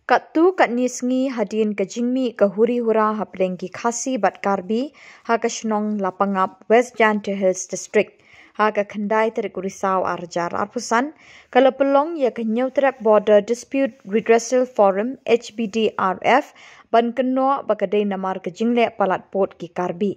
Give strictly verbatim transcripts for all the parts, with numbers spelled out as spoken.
Katto katne sngi hadien ka jingmih ka huri hura hapdeng ki Khasi bad Karbi ha ka shnong Lapangap, West Jaintia Hills District, ha ka khyndai tarik u Risaw ar hajar arphew san, ka la pynlong ïa ka Hynñiewtrep Border Dispute Redressal Forum, H B D R F, ban kynnoh ba ka dei namar ka jingleh palat pud ki Karbi.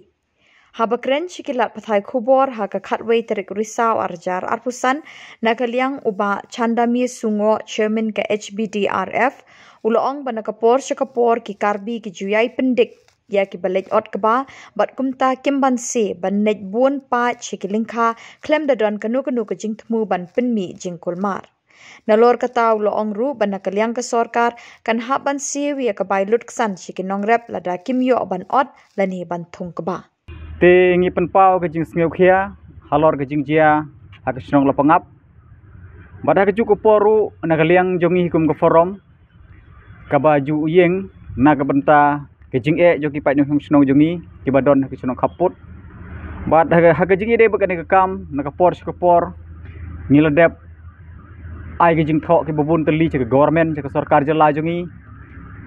Haba kren sha ki lad pathai khubor ha ka khatwei tarik Risaw ar hajar arphew san, na ka liang u Bah Chandamir Sungoh, Chairman ka H B D R F, u la ong ba na ka por sha ka por ki Karbi ki ju ïai pyndik ïa ki ba leit ot kba, bad kumta kim banse ban leit bun paid sha ki lyngkha khlem da don kano kano ka jingthmu ban pynmih jingkulmar. Nalor kata u la ong ruh ba na ka liang ka sorkar kan hap ban siew ïa ka bai lutksan sha ki nongrep lada kim ïoh ban ot lane ban thung kba. Te ngi pynpaw ka jingsngewkhia halor ka jingjia ha ka shnong Lapangap. Bad ha kajuh ka por ruh na ka liang jong ngi kum ka forum kaba ju ïeng na ka bynta ka jingeh jong ki paid nongshong shnong jong ngi kiba don ha ka shnong Khappud. Bad ha ka, ha ka jingïadei bad kane ka kam, na ka por sha ka por ngi la dep ai ka jingthoh kiba bun tylli sha ka government, sha ka sorkar jylla jong ngi.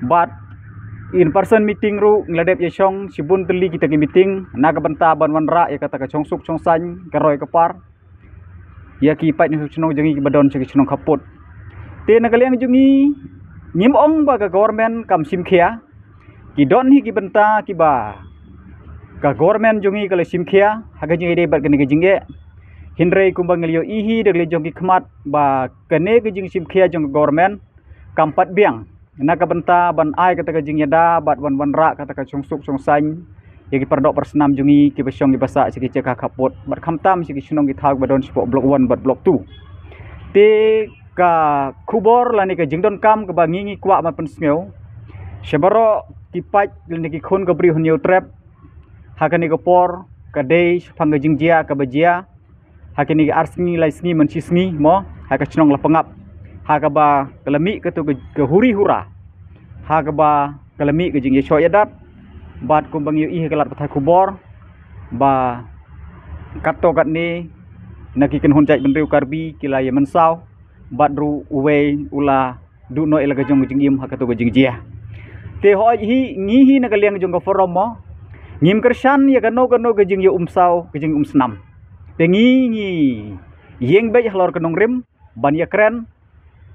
Bad in person meeting ruh ngi la dep ïashong shibun tylli kita ki meeting na ka bynta ban wanrah ïa kata ka shongsuk shongsaiñ, ka roi ka par ïa ki paid nongshong shnong jong ngi kiba don sha ka shnong Khappud. Te na ka liang jong ngi ngim ong ba ka government kam shim khia. Ki don hi ki bynta kiba ka government jong ngi ka la shim khia ha ka jingïadei bad kane ka jingeh. Hynrei kumba ngi la ïohi da ka liang jong ki khmat ba kane ka jingshim khia jong ka government kam pat biang na ka bynta ban ai kata ka jingïada bad ban wanrah kata ka shongsuk shongsaiñ ïa ki paradoh parasnam jong ngi kiba shong kiba sah sha ki jaka Khappud bad khamtam sha ki shnong ki thaw kiba don shapoh Block One bad Block Two. Te ka khubor lane ka jingdonkam kaba ngi ngi kwah ban pynsngew sha baroh ki paid lane ki khun ka briew Hynñiewtrep ha kane ka por ka dei shaphang ka jingjia kaba jia ha kine ki ar sngi lai sngi man shi sngi mo, ha ka shnong Lapangap, ha kaba ka la mih kato ka, ka huri hura, ha kaba ka la mih ka jingïashoh ïadat. Bad kumba ngi ïohi ha ka lad pathai khubor ba katto katne na ki kynhun jaitbynriew Karbi ki la ïa mynsaw bad ruh uwei u la duh noh ïa la ka jong ka jingim ha kato ka jingjia. Te hooid hi ngi hi na ka liang jong ka forum mo, ngim kyrshan ïa kano kano ka jingïaumsaw ka jingïaumsnam. Te ngi ngi ïeng beit halor ka nongrim ban ïakren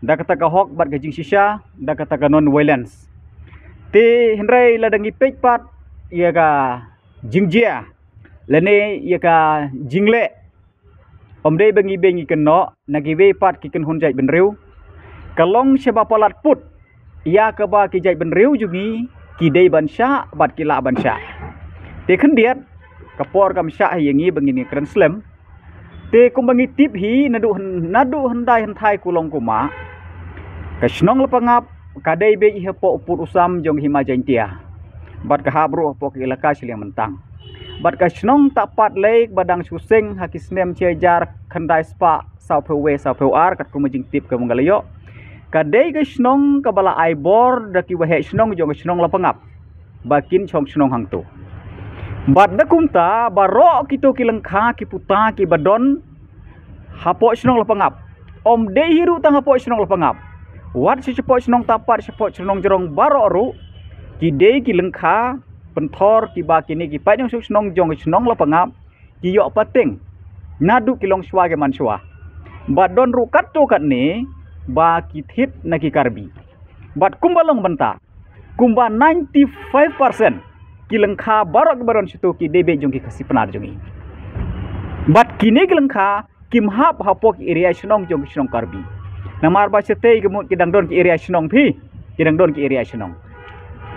da kata ka hok bad ka jingshisha, da kata ka non violence. Te hynrei lada ngi peit pat ïa ka jingjia lane ïa ka jingleh, ym dei ba ngi beit ngi kynnoh na kiwei pat ki kynhun jaitbynriew, ka long shaba palat pud ïa kaba ki jaitbynriew jong ngi ki dei ban shah bad ki lah ban shah. Te khyndiat ka por kam shah hi ïa ngi ba ngin ïakren slem. Te kumba ngi tip hi naduh hyn-, naduh hyndai hynthai kulong kumah, ka shnong Lapangap ka dei beit hi hapoh u pud u sam jong ka Hima Jaiñtia bad ka hap ruh hapoh ka ilaka shiliang Myntang. Bad ka shnong Tapat Lei ba dang shu seng ha ki snem shi hajar khyndai spah sawphew wei sawphew ar, katkum ka jingtip kaba nga la ïoh, ka dei ka shnong kaba la ai bor da ki waheh shnong jong ka shnong Lapangap ba kin shong shnong hangto. Bad da kumta baroh kito ki lyngkha ki puta kiba don hapoh shnong Lapangap, ym dei hi ruh tang hapoh shnong Lapangap, wat sha shapoh shnong Tapat, shapoh shnong Jrong baroh ruh ki dei ki lyngkha pynthor kiba kine ki paid nongshong shnong jong ka shnong Lapangap ki ïoh pateng naduh ki longshuwa ki manshuwa. Bad don ruh katto katne ba ki thied na ki Karbi. Bad kumba long bynta, kumba ninety-five percent ki lyngkha baroh kiba don shato ki dei beit jong ki Khasi Pnar jong ngi. Bad kine ki lyngkha kim hap hapoh ki area shnong jong ki shnong Karbi. Namar ba shatei ka mut ki dang don ki area shnong phi, ki dang don ki area shnong.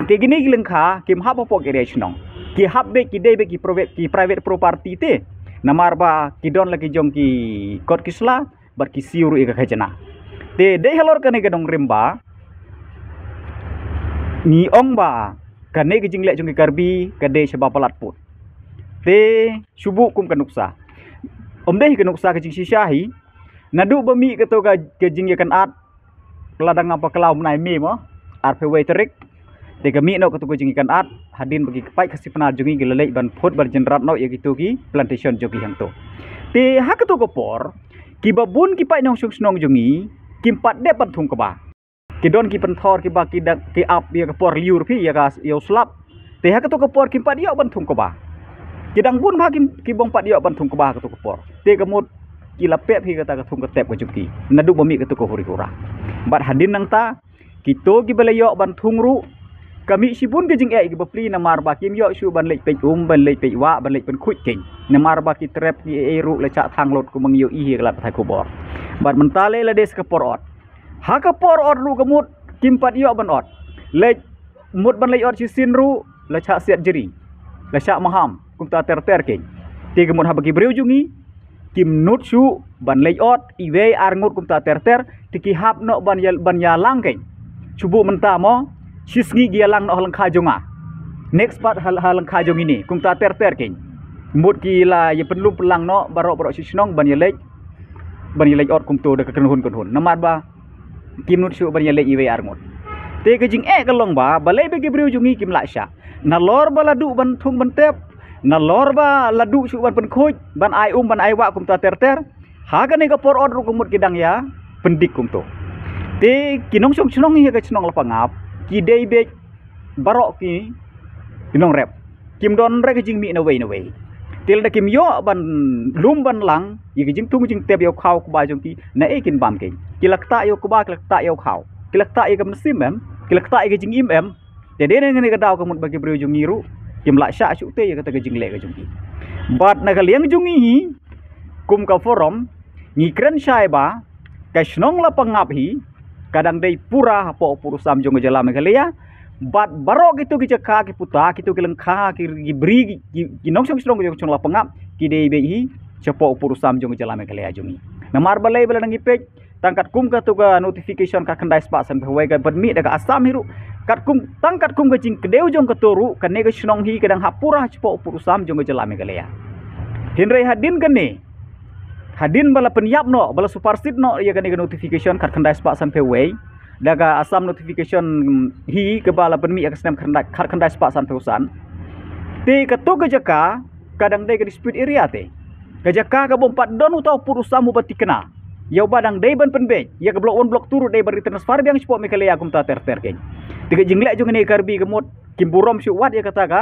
Te kine ki lyngkha kim hap hapoh ki area shnong, ki hap beit, ki dei beit ki private, ki private property te. Namar ba ki don la ki jong ki kot ki sla bad ki siew ruh ïa ka khajna. Te dei halor kane ka nongrim ba ngi ong ba kane ka jingleh jong ki Karbi ka dei shaba palat pud. Te shu buh kum ka nuksa, ym dei hi ka nuksa ka jingshisha hi. Naduh ba mih kato ka, ka jingïakynad, lada ngam bakla u bnai May mo, arphew wei tarik, te ka mih noh kato ka jingïakynad hadien ba ki paid Khasi Pnar jong ngi ki la leit ban phut ban jynrat noh ïa kito ki plantation jong ki hangto. Te ha kato ka por kiba bun ki paid nongshong shnong jong ngi kim pat dep ban thung kba. Ki don ki pynthor kiba ki dak ki ap ïa ka por lyiur phi ïa ka ïa u slap. Te ha kato ka por kim pat ïoh ban thung kba. Ki dang bun bha kim ki bym pat ïoh ban thung kba ha kato ka por. Te ka mut ki la pep hi kata ka thung ka tep ka jong ki. Naduh ba mih kato ka huri hura. Bad hadien nangta kito kiba la ïoh ban thung ruh ka mih shibun ka jingeh kiba pli namar ba kim ïoh shuh ban leit peit um, ban leit peit wah, ban leit pynkhuid keiñ. Namar ba ki trep ki ei ruh la shah thang lut kumba ngi ïohi hi ka lad pathai khubor. Bad mynta lei la dei sa ka por ot. Ha ka por ot ruh ka mut kim pat ïoh ban ot. Leit mut ban leit ot shisien ruh la shah siat jri. La shah maham kumta ter ter keiñ. Te ka mut haba ki briew jong ngi kim nud shuh ban leit ot iwei ar ngut kumta ter ter, te ki hap noh ban ïa, ban ïalang keiñ. Shu buh mynta mo, shisngi ki ïalang noh ha lyngkha jong nga. Next pat ha, ha lyngkha jong ine kumta ter ter keiñ. Mut ki la ïa pynlum pynlang noh baroh baroh shi shnong ban ïa leit, ban ïa leit ot kumto da ka kynhun kynhun. Namar ba kim nud shuh ban ïa leit iwei ar ngut. Te ka jingeh ka long ba balei ba ki briew jong ngi kim lah shah. Nalor ba la duh ban thung ban tep, nalor ba la duh shuh ban pynkhuid, ban ai um, ban ai wah kumta ter ter. Ha kane ka por ot ruh ka mut ki dang ïa pyndik kumto. Te ki nongshong shnong ïa ka shnong Lapangap ki dei beit baroh ki, ki nongrep. Kim don re ka jingmih na wei na wei. Te lada kim ïoh ban lum ban lang ïa ka jingthung jingtep ïa u khaw kba jong ki, na ei kin bam keiñ. Ki la ktah ïa u kba, ki la ktah ïa u khaw, ki la ktah ïa ka mynsiem em, ki la ktah ïa ka jingim em. Te dei na kane ka daw ka mut ba ki briew jong ngi ruh kim lah shah shuh te ïa kata ka jingleh ka jong ki. Bad na ka liang jong ngi hi kum ka forum ngi kren shai ba ka shnong Lapangap hi ka dang dei pura hapoh u pud u sam jong ka jylla Meghalaya. Bad baroh kito ki jaka ki puta, kito ki lyngkha, ki, ki bri, ki, ki, ki nongshong shnong jong ka shnong Lapangap ki dei beit hi shapoh u pud u sam jong ka jylla Meghalaya jong ngi. Namar balei ba lada ngi peit tang katkum kato ka notification khatkhyndai spah san phew wei ka pynmih da ka Assam hi ruh. Katkum, tang katkum ka jingkdew jong kato ruh kane ka shnong hi ka dang hap pura shapoh u pud u sam jong ka jylla Meghalaya. Hynrei hadien kane, hadien ba la pynïap noh, ba la supersede noh ïa kane ka notification khatkhyndai spah san phew wei da ka Assam notification hi kaba la pynmih ïa ka snem khatkhyndai, khatkhyndai spah san phew san. Te kato ka jaka ka dang dei ka dispute area te. Ka jaka ka bym pat don uta u pud u sam uba thikna ïa uba dang dei ban pynbeit ïa ka block one, block two ruh dei ban retransfer biang shapoh Meghalaya kumta ter ter keiñ. Te ka jingleh jong kane ka Karbi ka mut kim burom shuh wat ïa kata ka,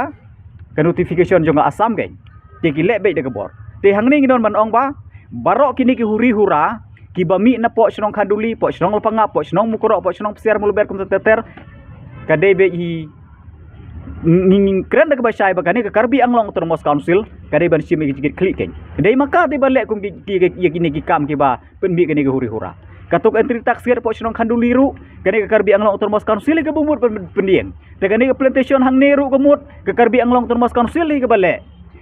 ka notification jong ka Assam keiñ. Te ki leh beit da ka bor. Te hangne ngi don ban ong ba baroh kine ki huri hura kiba mih na poh shnong Khanduli, poh shnong Lapangap, poh shnong Mukroh, poh shnong Psiar Mawlybeit kumta ter ter, ka dei beit hi ngi, ngi kren da kaba shai ba kane ka Karbi Anglong Autonomous Council ka dei ban shim ïa ki jingkitkhlieh keiñ. Ka dei ma ka te ba leh kum ki, ki, ki, ïa kine ki kam kiba pynmih kane ka huri hura. Kato ka entry tax gate hapoh shnong Khanduli ruh kane ka Karbi Anglong Autonomous Council hi kaba mut pyn-, pyndieng. Te kane ka plantation hangne ruh ka mut ka Karbi Anglong Autonomous Council hi kaba leh.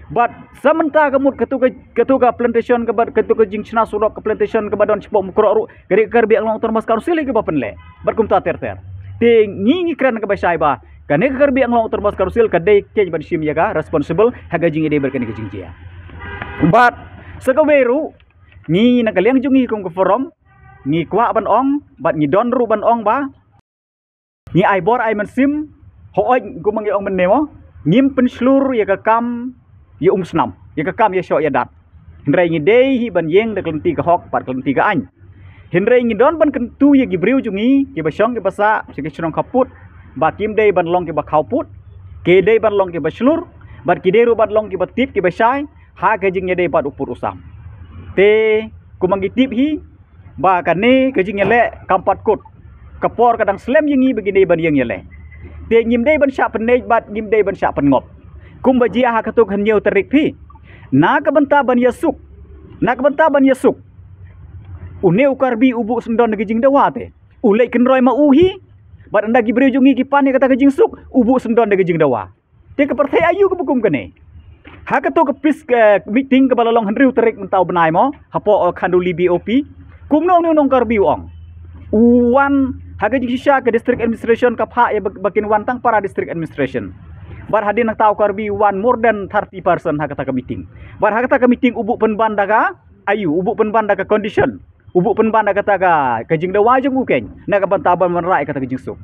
Bad sa mynta ka mut kato ka, kato ka plantation kaba, kato ka jingshna surok ka plantation kaba don shapoh Mukroh ruh ka dei ka Karbi Anglong Autonomous Council hi kaba pynleh. Bad kumta ter ter. Te ngi ngi kren kaba shai ba kane ka Karbi Anglong Autonomous Council ka dei keiñ ban shim ïa ka responsible ha ka jingïadei bad kane ka jingjia. Bad sa kawei ruh ngi na ka liang jong ngi kum ka forum ngi kwah ban ong bad ngi don ruh ban ong ba ngi ai bor ai mynsiem, hooid kumba ngi ong mynne mo, ngim pynshlur ïa ka kam ïa umsnam, ïa ka kam ïashoh ïadat. Hynrei ngi dei hi ban ïeng da ka lynti ka hok bad ka lynti ka aiñ. Hynrei ngi don ban kyntu ïa ki briew jong ngi kiba shong kiba sah sha ki shnong khapud ba kim dei ban long kiba khawpud, ki dei ban long kiba shlur bad ki dei ruh ban long kiba tip kiba shai ha ka jingïadei bad u pud u sam. Te kumba ngi tip hi ba kane ka jingïaleh kam pat kut. Ka por ka dang slem ïa ngi ba ngi dei ban ïeng ïaleh. Te ngim dei ban shah pynïaid bad ngim dei ban shah pynngop. Kumba jia ha kato ka hynñiew tarik phi, na ka bynta ban ïasuk, na ka bynta ban ïasuk, une u Karbi u buh syndon da ka jingdawa te u leit kynroi ma u hi. Bad ynda ki briew jong ngi ki pan ïa kata ka jingsuk, u buh syndon da ka jingdawa. Te ka pyrthei aïu kaba kum kane? Ha kato ka peace, eh, meeting kaba la long hynriew tarik mynta u bnai mo hapoh, eh, Khanduli B O P, kumno une u nong Karbi u ong? U wan ha ka jingshisha ka district administration ka phah ïa ba, ba kin wan tang para district administration. Bad hadien nangta u Karbi u wan more than thirty person ha kata ka meeting. Bad ha kata ka meeting u buh pynban da ka aïu, u buh pynban da ka condition. U buh pynban da kata ka, ka jingdawa jong u keiñ na ka bynta ban wanrah ïa kata ka jingsuk.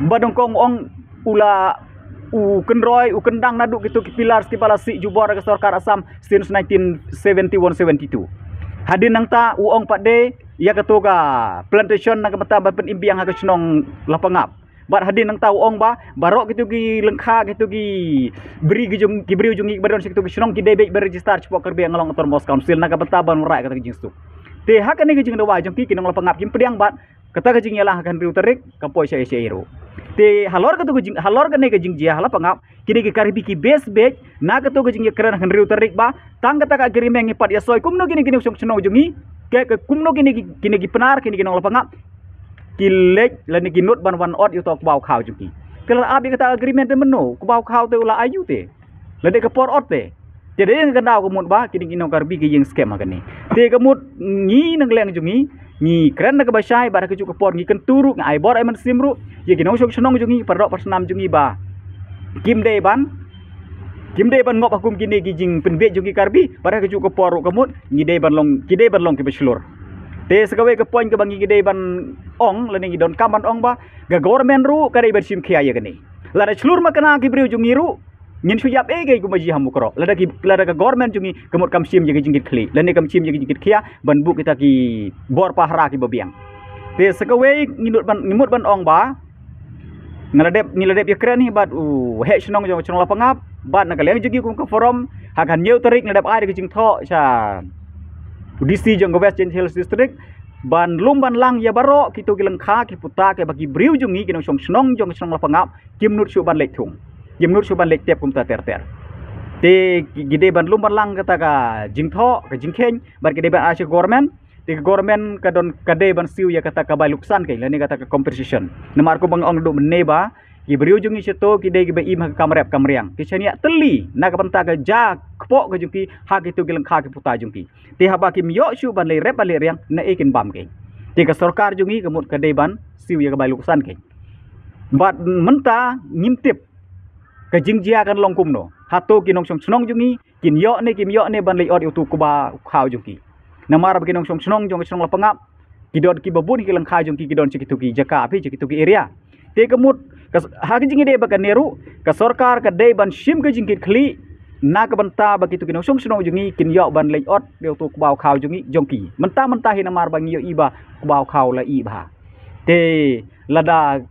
Ba nyngkong ong u la, u kynroi, u kyndang naduh kito ki pillars kiba la sih jubor da ka sorkar Assam since nineteen seventy-one seventy-two. Hadien nangta u ong pat de ïa kato ka plantation na ka bynta ban pynim biang ha ka shnong Lapangap. Bad hadien nangta u ong ba baroh kito ki lyngkha, kito ki bri ki jong, ki briew jong ngi ba don sha kito ki shnong ki dei beit ban register shapoh Karbi Anglong Autonomous Council na ka bynta ban wanrah kata ka jingsuk. Te ha kane ka jingdawa jong ki, ki nong Lapangap kim pdiang bad kata ka jingïalang ha ka hynriew tarik ka poi sha ei sha ei ruh. Te halor kato ka jing, halor kane ka jingjia ha Lapangap, kine ki Karbi ki bes beit na kato ka jingïakren ha ka hynriew tarik ba tang kata ka agreement ngi pat ïa soi. Kumno kine ki nongshong shnong jong ngi, ke, ke kumno kine ki, kine ki Pnar, kine ki nong Lapangap ki leit lane ki nud ban wan ot ïa uto u kbaw khaw jong ki? Ki la ap ïa kata ka agreement te mynno? U kbaw khaw te u la ayu te, lane ka por ot te? Te dei na ka daw ka mut ba kine ki nong Karbi ki ïeng skhem ha kane. Te ka mut ngi na ka liang jong ngi, ngi kren na kaba shai bad ha kajuh ka por ngi kyntu ruh, ngi ai bor ai mynsiem ruh ïa ki nongshong shnong jong ngi, para doh para snam jong ngi ba kim dei ban, kim dei ban ngop ha kum kine ki jingpynbieit jong ki Karbi. Bad ha kajuh ka por ruh ka mut ngi dei ban long, ki dei ban long kiba shlur. Te sa kawei ka point kaba ngi dei ban ong lane ngi donkam ban ong ba ka government ruh ka dei ban shim khia ïa kane. Lada shlur makna ki briew jong ngi ruh, ngin shu ïap ei ei kum ba ji ha Mukroh. Lada ki, lada ka government jong ngi ka mut kam shim ïa ka jingkitkhlieh lane kam shim ïa ka jingkitkhia ban buh kita ki bor pahara kiba biang. Te sa kawei ngi mut ban, ngi mut ban ong ba nga la dep, ngi la dep ïakren hi bad u heh shnong jong ka shnong Lapangap bad na ka liang jong ngi kum ka forum, ha ka hynñiew tarik nga la dep ai da ka jingthoh sha u D C jong ka West Jaintia Hills District ban lum ban lang ïa baroh kito ki lyngkha ki puta kiba ki briew jong ngi ki nongshong shnong jong ka shnong Lapangap kim nud shuh ban leit thung, kim nud shuh ban leit tep kumta ter ter. Te ki dei ban lum ban lang kata ka jingthoh, ka jingkheiñ bad ki dei ban ai sha government. Te ka government ka don, ka dei ban siew ïa kata ka bai luksan kein lane kata ka compensation. Namar kumba nga ong naduh mynne ba ki briew jong ngi shato ki dei kiba im ha ka kam rep kam riang, ki shaniah tylli na ka bynta ka ja kpoh ka jong ki ha kito ki lyngkha ki puta jong ki. Te haba kim ïoh shuh ban leit rep ban leit riang, naei kin bam kein? Te ka sorkar jong ngi ka mut ka dei ban siew ïa ka bai luksan kein. Bad mynta ngim tip ka jingjia kan long kumno. Hato ki nongshong shnong jong ngi kin ïoh ne kim ïoh ne ban leit ot ïa uto u kbaw khaw jong ki? Namar ba ki nongshong shnong jong ka shnong Lapangap ki don kiba bun ki lyngkha jong ki, ki don sha kito ki jaka phi, sha kito ki area. Te ka mut ka s-, ha ka jingïadei bad kane ruh ka sorkar ka dei ban shim ka jingkitkhlieh na ka bynta ba kito ki nongshong shnong jong ngi kin ïoh ban leit ot ïa uto u kbaw khaw jong ngi, jong ki. Mynta mynta hi namar ba ngi ïohi ba u kbaw khaw la ih bha. Te lada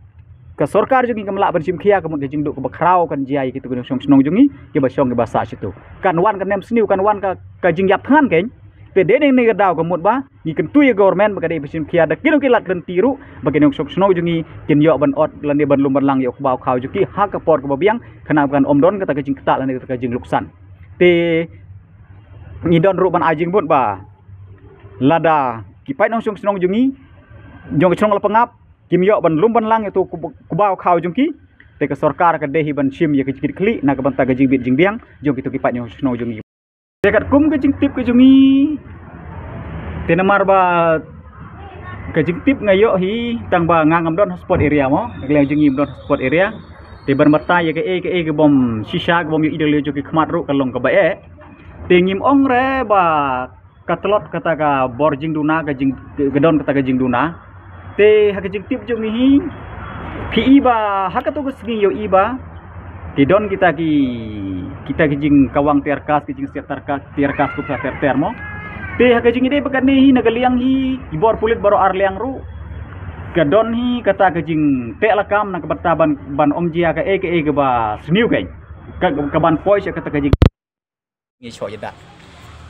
ka sorkar jong ngi kam lah ban shim khia, ka mut ka jingduh kaba khraw kan jia ïa kito ki nongshong shnong jong ngi kiba shong kiba sah shato. Kan wan ka nemsniew, kan wan ka, ka jingïap thngan kein. Te dei na kane ka daw ka mut ba ngi kyntu ïa government ba ka dei ban shim khia da kino ki lad lynti ruh ba ki nongshong shnong jong ngi kin ïoh ban ot lane ban lum ban lang ïa u kbaw khaw jong ki ha ka por kaba biang, khnang ba kan ym don kata ka jingktah lane kata ka jingluksan. Te ngi don ruh ban ai jingmut ba lada ki paid nongshong shnong jong ngi jong ka shnong Lapangap kim ïoh ban lum ban lang ïa uto u kb-, kbaw khaw jong ki, te ka sorkar ka dei hi ban shim ïa ka jingkitkhlieh na ka bynta ka jingbit jingbiang jong kito ki paid nongshong shnong jong ngi. Te katkum ka jingtip ka jong ngi, te namar ba ka jingtip nga ïoh hi tang ba nga ngam don hotspot area mo, na ka liang jong ngi ngam don hotspot area. Te ban batai ïa kaei kaei kabym shisha, kabym ïohi da ka lynti jong ki khmat ruh ka long kaba eh. Te ngim ong re ba ka tlot kata ka bor jingduna, ka jing, ka don kata ka jingduna. Te ha ka jingtip jong ngi hi, phi i ba ha kato ka sngi ïohi ba ki don kita ki, kita ki jingkawang tear gas, ki jingsiat tear gas, tear gas kumta ter ter mo. Te ha ka jingïadei bad kane hi, na ka liang hi ki bor pulit baroh ar liang ruh ka don hi kata ka jingteh lakam na ka bynta ban, ban ym jia kaei kaei kaba sniew kein, ka, ka ban poi sha kata ka jing ngi shoh ïa da.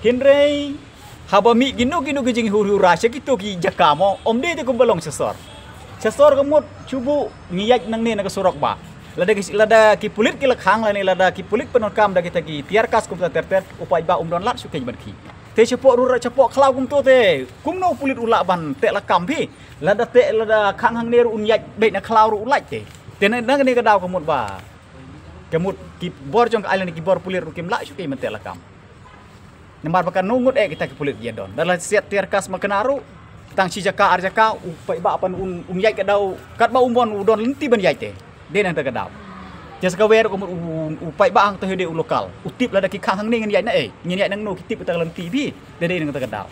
Hynrei haba mih kino kino ki jinghur hura sha kito ki jaka mo, ym dei te kumba long sha sor. Sha sor ka mut shu buh ngi ïaid nangne na ka surok ba lada ki, lada ki pulit ki la khang lane lada ki pulit pyndonkam da kita ki tear gas kumta ter ter, u paidbah um don lad shuh kein ban khie. Te shapoh rura, shapoh khlaw kumto te kumno u pulit u lah ban teh lakam phi? Lada teh, lada khang hangne ruh un ïaid beit na khlaw ruh u lait te. Te na, na kane ka daw ka mut ba ka mut ki bor jong ka island, ki bor pulit ruh kim lah shuh kein ban teh lakam. Namar ba kano ngut eh kita ki pulit ki ïa don. Da la siat tear gas makna ruh, tang shi jaka ar jaka u paidbah pan un, un ïaid ka daw katba um don, u don lynti ban ïaid te. Dei na kata ka daw. Te sa kawei ruh ka mut u, u paidbah hangto hi dei u lokal, u tip lada ki khang hangne ngin ïaid naei, ngin ïaid nangno, ki tip kata ka lynti phi. Te dei na kata ka daw.